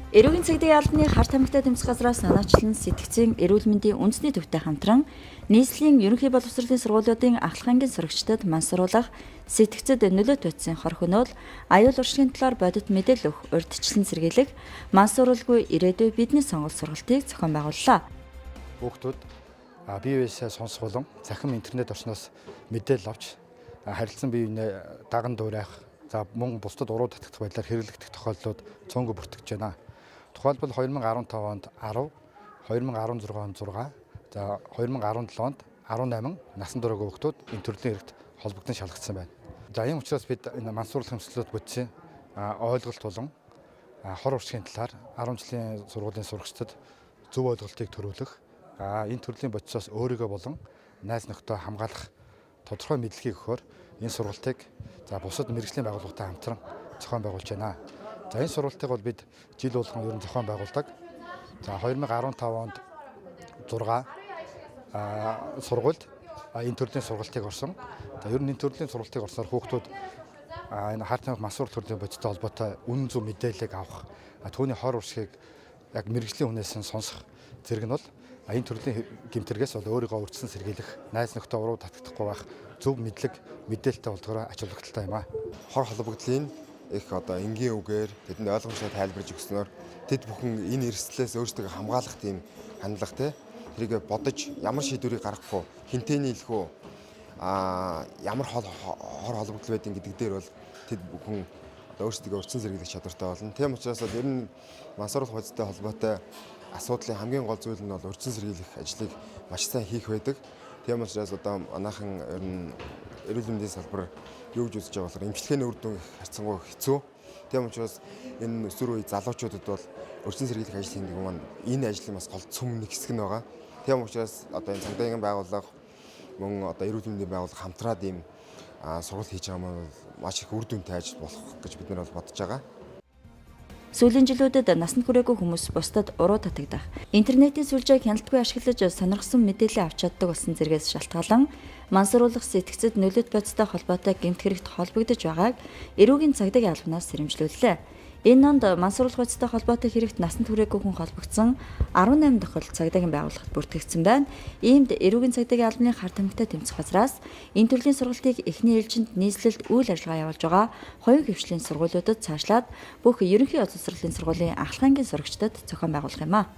Эрүүгийн цагдаагийн албаны хар тамхитай тэмцэх газраас санаачлан сэтгцийн эрүүл мэндийн үндэсний төвтэй хамтран нийслэлийн ерөнхий боловсролын сургуулиудын ахлах ангийн сурагчдад мансууруулах, сэтгцэд нөлөөт бодисын хор хөнөөл, аюул уршигын талаар бодит мэдээлэл өгөх, урьдчилан сэргийлэх, мансууруулгүй ирээдүй бидний сонголт сургалтыг зохион байгууллаа. Хүүхдүүд бие биесээ сонсох болон цахим интернет орчноос мэдээлэл авч харилцан бие биенээ даган дуурайх, за мөн бусдад уруу татагдах байдлаар хэрэглэгдэх тохиолдлууд цөөнгүй бүртгэж байна. Тухайлбал 2015 онд 10, 2016 онд 6, за 2017 онд 18 насан турш хүүхдүүд энэ төрлийн хэрэгт холбогдсон шалгагдсан байна. За ийм учраас бид энэ мансууруулах хэмсэлүүд бүтсэн ойлголт болон хор уршигын талаар 10 жилийн сургуулийн сурагчдад зөв ойлголтыг төрүүлэх, энэ төрлийн бодисоос өөрийгөө болон найз нөхдөд хамгаалах тодорхой мэдлэгийг өгөхөөр энэ сургалтыг за бусад мэргэжлийн байгууллагатай хамтран зохион байгуулж байна. За энэ сургалтыг бол бид жил болгон ер нь зохион байгуулдаг. За 2015 онд 6 сургуульд энэ төрлийн сургалтыг орсон. За ер нь энэ төрлийн сургалтыг орсноор хүүхдүүд энэ хар тамхи мансууруулах төрлийн бодистой холбоотой үнэн зөв мэдээллийг авах, түүний хор уршигыг яг мэргэжлийн хүнээс нь сонсох зэрэг нь бол энэ төрлийн гэмтэргээс бол өөрийгөө урьдчилан сэргийлэх, найз нөхдөд уруу татагдахгүй байх зөв мэдлэг мэдээлэлтэй болдгороо ач холбогдолтой юм аа. Хор холбогдлын их одоо энгийн үгээр тэдэнд ойлгомжтой тайлбарж өгснөөр тэд бүхэн энэ эрсдлээс өөрсдөө хамгаалах тийм хандлага те тэрийг бодож ямар шийдвэрийг гаргах уу, хэнтэй нийлэх үү, ямар хор холбогдол байдیں гэдэг дээр бол тэд бүхэн одоо өөрсдөө урьдчилан сэргийлэх чадвартай болно. Тийм учраас ер нь мансууруулах бодистой холбоотой асуудлын хамгийн гол зүйл нь бол урьдчилан сэргийлэх ажлыг маш сайн хийх байдаг. Тийм учраас одоо манайхан ер нь эрүүл мэндийн салбар юу гэж үзэж байгаа болохоор эмчилгээний үр дүн харьцангуй хэцүү. Тийм учраас энэ өсвөр үе залуучуудад бол урьдчилан сэргийлэх ажил хийдэг маань энэ ажлын бас гол цөм нэг хэсэг нь байгаа. Тийм учраас одоо энэ цагдаагийн байгууллага мөн одоо эрүүл мэндийн байгууллага хамтраад ийм сургалт хийж байгаа маань маш их үр дүнтэй ажил болох гэж бид нар бол бодож байгаа. Сүүлийн жилүүдэд насанд хүрээгүй хүмүүс бусдад уруу татагдах, интернетийн сүлжээг хяналтгүй ашиглаж сонирхсан мэдээлэл авч чаддаг болсон зэргээс шалтгаалan мансууруулах сэтгцэд нөлөөт бодистой холбоотой гэмт хэрэгт холбогдож байгааг эрүүгийн цагдаагийн албанаас сэрэмжлүүллээ. Энэ онд мансууруулах бодистой холбоотой хэрэгт насанд хүрээгүй хүн холбогдсон 18 тохиолдол цагдаагийн байгууллагад бүртгэгдсэн байна. Иймд эрүүгийн цагдаагийн албаны хар тамхитай тэмцэх газраас энэ төрлийн сургалтыг эхний ээлжинд нийслэлд үйл ажиллагаа явуулж байгаа хувийн хэвшлийн сургуулиудад цаашлаад бүх ерөнхий боловсролын сургуулийн ахлах ангийн сурагчдад зохион байгуулах юм а.